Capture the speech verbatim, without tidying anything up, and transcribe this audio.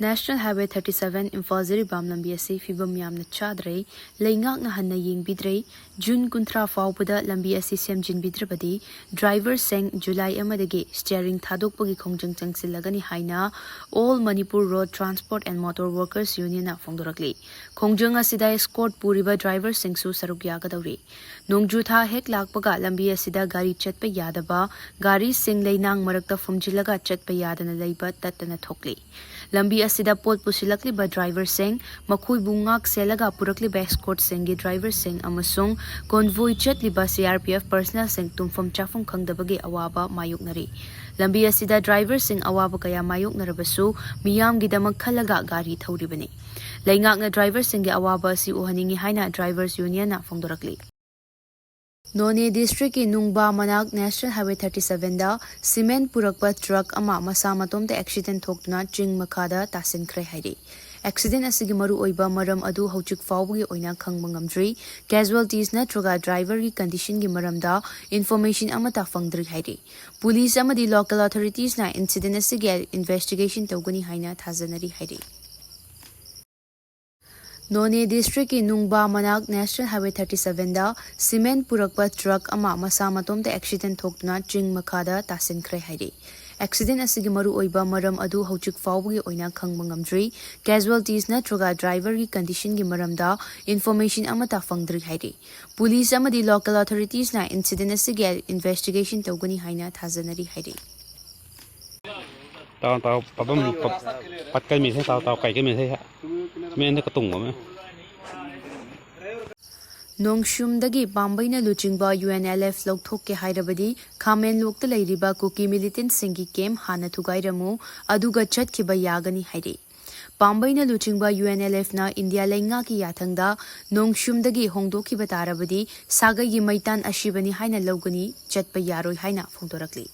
National Highway thirty seven Imphal Jiribam ꯂꯝꯕꯤ ꯑꯁꯤ ꯐꯤꯕꯝ ꯌꯥꯝꯅ ꯆꯥꯗ꯭ꯔꯦ꯫ ꯂꯩꯉꯥꯛꯅ ꯍꯟꯅ ꯌꯦꯡꯕꯤꯗ꯭ꯔꯦ꯫ ꯖꯨꯟ ꯀꯨꯟꯊ꯭ꯔꯥ ꯐꯥꯎꯕꯗ ꯂꯝꯕꯤ ꯑꯁꯤ ꯁꯦꯝꯖꯤꯟꯕꯤꯗ꯭ꯔꯕꯗꯤ ꯗ꯭ꯔꯥꯏꯚꯔꯁꯤꯡ ꯖꯨꯂꯥꯏ ꯑꯃꯗꯒꯤ ꯁ꯭ꯇꯤꯌꯔꯤꯡ ꯊꯥꯗꯣꯛꯄꯒꯤ ꯈꯣꯡꯖꯪ ꯆꯪꯁꯤꯜꯂꯒꯅꯤ ꯍꯥꯏꯅ All Manipur Road Transport and Motor Workers Union ꯅ ꯐꯣꯡꯗꯣꯔꯛꯂꯤ꯫ ꯈꯣꯡꯖꯪ ꯑꯁꯤꯗ ꯑꯦꯁꯀꯣꯔꯠ ꯄꯨꯔꯤꯕ ꯗ꯭ꯔꯥꯏꯚꯔꯁꯤꯡꯁꯨ ꯁꯔꯨꯛ ꯌꯥꯒꯗꯧꯔꯤ꯫ ꯅꯣꯡꯖꯨ ꯊꯥ ꯍꯦꯛ ꯂꯥꯛꯄꯒ ꯂꯝꯕꯤ ꯑꯁꯤꯗ ꯒꯥꯔꯤ ꯆꯠꯄ ꯌꯥꯗꯕ, ꯒꯥꯔꯤꯁꯤꯡ ꯂꯩꯅꯥꯡ ꯃꯔꯛꯇ ꯐꯨꯝꯖꯤꯜꯂꯒ ꯆꯠꯄ ꯌꯥꯗꯅ ꯂꯩꯕ ꯇꯠꯇꯅ ꯊꯣꯛꯂꯤ꯫ ꯂꯝꯕꯤ ꯑꯁꯤꯗ ꯄꯣꯠ ꯄꯨꯁꯤꯜꯂꯛꯂꯤꯕ ꯗ꯭ꯔꯥꯏꯚꯔꯁꯤꯡ, ꯃꯈꯣꯏꯕꯨ ꯉꯥꯛ ꯁꯦꯜꯂꯒ ꯄꯨꯔꯛꯂꯤꯕ ꯑꯦꯁꯀꯣꯔꯠꯁꯤꯡꯒꯤ ꯗ꯭ꯔꯥꯏꯚꯔꯁꯤꯡ ꯑꯃꯁꯨꯡ ꯀꯣꯟꯚꯣꯏ ꯆꯠꯂꯤꯕ ꯁꯤ ꯑꯥꯔ ꯄꯤ ꯑꯦꯐ ꯄꯔꯁꯅꯦꯜꯁꯤꯡ ꯇꯨꯝꯐꯝ ꯆꯥꯐꯝ ꯈꯪꯗꯕꯒꯤ ꯑꯋꯥꯕ ꯃꯥꯌꯣꯛꯅꯔꯤ꯫ ꯂꯝꯕꯤ ꯑꯁꯤꯗ ꯗ꯭ꯔꯥꯏꯚꯔꯁꯤꯡ ꯑꯋꯥꯕ ꯀꯌꯥ ꯃꯥꯌꯣꯛꯅꯔꯕꯁꯨ ꯃꯤꯌꯥꯝꯒꯤꯗꯃꯛ ꯈꯜꯂꯒ ꯒꯥꯔꯤ ꯊꯧꯔꯤꯕꯅꯤ꯫ ꯂꯩꯉꯥꯛꯅ ꯗ꯭ꯔꯥꯏꯚꯔꯁꯤꯡꯒꯤ ꯑꯋꯥꯕ ꯑꯁꯤ ꯎꯍꯟꯅꯤꯡꯏ ꯍꯥꯏꯅ ꯗ꯭ꯔꯥꯏꯚꯔꯁ ꯌꯨꯅꯤꯌꯟꯅ ꯐꯣꯡꯗꯣꯔꯛꯂꯤ꯫ ꯅꯣꯅꯦ ꯗꯤꯁꯇ꯭ꯔꯤꯛꯀꯤ ꯅꯨꯡꯕꯥ ꯃꯅꯥꯛ National Highway thirty seven ꯗ ꯁꯤꯃꯦꯟ ꯄꯨꯔꯛꯄ ꯇ꯭ꯔꯛ ꯑꯃ ꯃꯁꯥ ꯃꯇꯣꯝꯇ ꯑꯦꯛꯁꯤꯗꯦꯟ ꯊꯣꯛꯇꯨꯅ ꯆꯤꯡ ꯃꯈꯥꯗ ꯇꯥꯁꯤꯟꯈ꯭ꯔꯦ ꯍꯥꯏꯔꯤ꯫ ꯑꯦꯛꯁꯤꯗꯦꯟ ꯑꯁꯤꯒꯤ ꯃꯔꯨꯑꯣꯏꯕ ꯃꯔꯝ ꯑꯗꯨ ꯍꯧꯖꯤꯛ ꯐꯥꯎꯕꯒꯤ ꯑꯣꯏꯅ ꯈꯪꯕ ꯉꯝꯗ꯭ꯔꯤ꯫ ꯀꯦꯖꯨꯋꯦꯜꯇꯤꯁ ꯅꯠꯇ꯭ꯔꯒ ꯗ꯭ꯔꯥꯏꯚꯔꯒꯤ ꯀꯟꯗꯤꯁꯟꯒꯤ ꯃꯔꯝꯗ ꯏꯟꯐꯣꯔꯃꯦꯁꯟ ꯑꯃꯠꯇ ꯐꯪꯗ꯭ꯔꯤ ꯍꯥꯏꯔꯤ꯫ ꯄꯨꯂꯤꯁ ꯑꯃꯗꯤ ꯂꯣꯀꯦꯜ ꯑꯣꯊꯣꯔꯤꯇꯤꯁꯅ ꯏꯟꯁꯤꯗꯦꯟ ꯑꯁꯤꯒꯤ ꯏꯟꯚꯦꯁꯇꯤꯒꯦꯁꯟ ꯇꯧꯒꯅꯤ ꯍꯥꯏꯅ ꯊꯥꯖꯅꯔꯤ ꯍꯥꯏꯔꯤ꯫ ꯅꯣꯅꯦ ꯗꯤꯁꯇ꯭ꯔꯤꯛꯀꯤ ꯅꯨꯡꯕꯥ ꯃꯅꯥꯛ National Highway thirty seven ꯗ ꯁꯤꯃꯦꯟ ꯄꯨꯔꯛꯄ ꯇ꯭ꯔꯛ ꯑꯃ ꯃꯁꯥ ꯃꯇꯣꯝꯇ ꯑꯦꯛꯁꯤꯗꯦꯟ ꯊꯣꯛꯇꯨꯅ ꯆꯤꯡ ꯃꯈꯥꯗ ꯇꯥꯁꯤꯟꯈ꯭ꯔꯦ ꯍꯥꯏꯔꯤ꯫ ꯑꯦꯛꯁꯤꯗꯦꯟ ꯑꯁꯤꯒꯤ ꯃꯔꯨꯑꯣꯏꯕ ꯃꯔꯝ ꯑꯗꯨ ꯍꯧꯖꯤꯛ ꯐꯥꯎꯕꯒꯤ ꯑꯣꯏꯅ ꯈꯪꯕ ꯉꯝꯗ꯭ꯔꯤ꯫ ꯀꯦꯖꯨꯋꯦꯜꯇꯤꯁ ꯅꯠꯇ꯭ꯔꯒ ꯗ꯭ꯔꯥꯏꯚꯔꯒꯤ ꯀꯟꯗꯤꯁꯟꯒꯤ ꯃꯔꯝꯗ ꯏꯟꯐꯣꯔꯃꯦꯁꯟ ꯑꯃꯠꯇ ꯐꯪꯗ꯭ꯔꯤ ꯍꯥꯏꯔꯤ꯫ ꯄꯨꯂꯤꯁ ꯑꯃꯗꯤ ꯂꯣꯀꯦꯜ ꯑꯣꯊꯣꯔꯤꯇꯤꯁꯅ ꯏꯟꯁꯤꯗꯦꯟ ꯑꯁꯤꯒꯤ ꯏꯟꯚꯦꯁꯇꯤꯒꯦꯁꯟ ꯇꯧꯒꯅꯤ ꯍꯥꯏꯅ ꯊꯥꯖꯅꯔꯤ ꯍꯥꯏꯔꯤ꯫ ꯇꯥꯎ, ꯇꯥꯎ, ꯄꯥꯕꯝ, ꯄ-, ꯄꯠꯀꯩ ꯃꯦꯁꯦ, ꯇꯥꯎ, ꯇꯥꯎ, ꯀꯩꯀꯩ ꯃꯦꯁꯦ, ꯃꯦꯟꯗ ꯀꯇꯨꯡ ꯑꯃ꯫ ꯅꯣꯡꯁꯨꯝꯗꯒꯤ ꯄꯥꯝꯕꯩꯅ ꯂꯨꯆꯤꯡꯕ ꯌꯨ ꯑꯦꯟ ꯑꯦꯜ ꯑꯦꯐ ꯂꯧꯊꯣꯛꯀꯦ ꯍꯥꯏꯔꯕꯗꯤ ꯈꯥꯃꯦꯟꯂꯣꯛꯇ ꯂꯩꯔꯤꯕ ꯀꯨꯀꯤ ꯃꯤꯂꯤꯇꯦꯟꯠꯁꯤꯡꯒꯤ ꯀꯦꯝꯞ ꯍꯥꯟꯅ ꯊꯨꯒꯥꯏꯔꯝꯃꯨ, ꯑꯗꯨꯒ ꯆꯠꯈꯤꯕ ꯌꯥꯒꯅꯤ ꯍꯥꯏꯔꯤ꯫ ꯄꯥꯝꯕꯩꯅ ꯂꯨꯆꯤꯡꯕ ꯌꯨ ꯑꯦꯟ ꯑꯦꯜ ꯑꯦꯐꯅ ꯏꯟꯗꯤꯌꯥ ꯂꯩꯉꯥꯛꯀꯤ ꯌꯥꯊꯪꯗ ꯅꯣꯡꯁꯨꯝꯗꯒꯤ ꯍꯣꯡꯗꯣꯛꯈꯤꯕ ꯇꯥꯔꯕꯗꯤ ꯁꯥꯒꯩꯒꯤ ꯃꯩꯇꯥꯟ ꯑꯁꯤꯕꯅꯤ ꯍꯥꯏꯅ ꯂꯧꯒꯅꯤ, ꯆꯠꯄ ꯌꯥꯔꯣꯏ ꯍꯥꯏꯅ ꯐꯣꯡꯗꯣꯔꯛꯂꯤ꯫